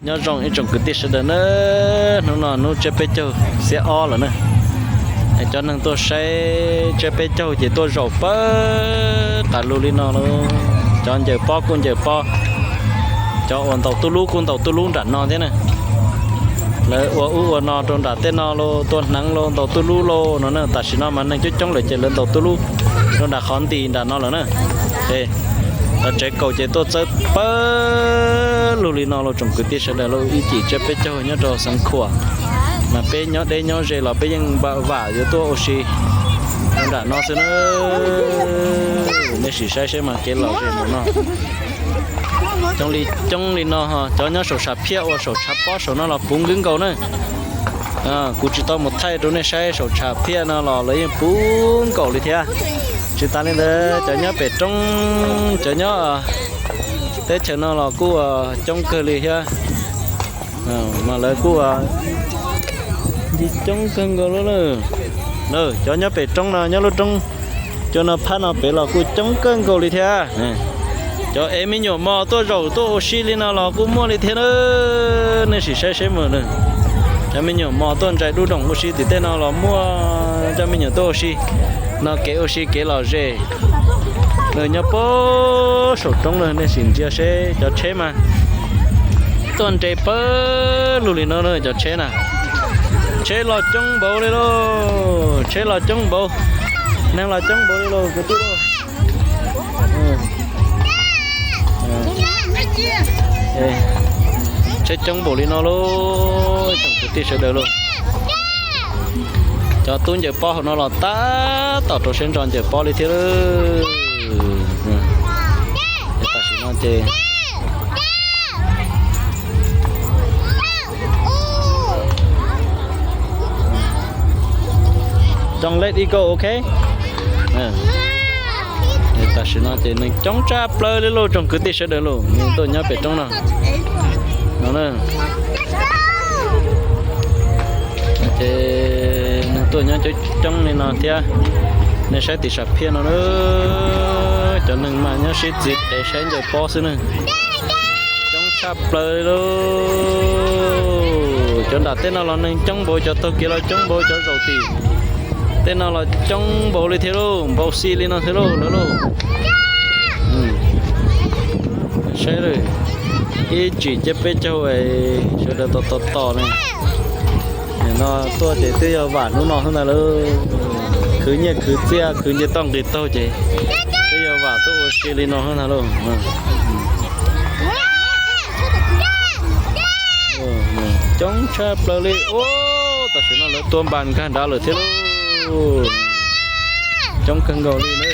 Nyob zoo ib tsoom kwv tij sawv daws na, hnub no hnub tsiab peb caug xiab ob lawm na. Cov neeg tuaj saib tsiab peb caug ces tuaj zaum pawg qas lug li no lauj. Cov ncaws pob kuj ncaws pob, cov uas ntaus tuj lub kuj ntaus tuj lub nram no thiab na. Lawv ua ub ua no rau nram tej no los tua hneev los ntaus tuj lub los no na. Tam sim no mas neeg coob coob lawm ces lawv ntaus tuj lub rau nram qhov nti nram no lawm na. Cov tsev kaus ces tuaj txawb pawg lug li no los tsoom kwv tij sawv daws lauj. Ib cim tsiab peb caug nyob rau Xeev Khuam, mas peb nyob deb nyob ze los peb yeej vam yuav tuaj ua si rau nram no xwb na. Nej sim saib seb mas kev lom zem mus no. Coob li coob li no, cov nyob saum tshav phiaj uas saum tshav pob saum no los puv nkaus nkaus na. Kuv tsis tau mus thaij rau nej saib, saum tshav phiaj no los lawv yeej puv nkaus li thiab. Tsis tas li ntawd cov nyob pem roob, cov nyob teb chaws no los kuj coob kawg li thiab. Mas lawv kuj coob kawg nkaus li lawm. Cov nyob pem roob no, nyob lub roob cua no phab no pem los kuj coob kawg nkaus li thiab. Cov ev me nyuam mos tuaj zaum tuaj ua si li no los kuj muaj li thiab na. Nej sim saib seb mus, cov me nyuam mos tuaj ntsais dub doom ua si tim tej no los muaj, cov me nyuam tuaj ua si no. Kev ua si kev lom zem nws nyob puag saum roob na. Nej sim ntsia seb cov tsheb mas tuaj nres pawg lug li no na, cov tsheb na. Tsheb los coob npaum li lauj, tsheb los coob npaum, neeg los coob npaum li lauj. Tsheb coob npaum li no lauj, tsoom kwv tij sawv daws lauj. Cov tub ncaws pob hauv no los tab tom rau siab ntso ncaws pob li thiab. Tam sim no ces Don't let it go, okay? Tam sim no ces neeg coob tshaj plaws li lauj, tsoom kwv tij sawv daws lauj, neeg tuaj nyob pem roob no. No na. Ces neeg tuaj nyob coob coob li no thiab. Nej saib tim sam phiaj no na, cov neeg mas nyob sib txiv qev saib ncaws pob xwb na. Coob tshaj plaws li lauj. Cov nram tej no los neeg coob npaum, cov taug kev los coob npaum, cov zaum tim tej no los coob npaum li thiab lauj, npaum xi li no thiab lauj lawv lauj. Saib lawm, ib tsim ciab peb caug sawv daws tos tos tos ne. Nim no tuaj ces twb yog vam hnub no xwb ntag lauj. Khwv nyiaj khwv txiaj khwv nce toj nqis taug ces twb yog vam tuaj ua si li no xwb ntag lauj. Coob tshaj plaws li. Tam sim no lawv tua npas nkag nrad lawm thiab lauj. Coob kawg nkaus li na.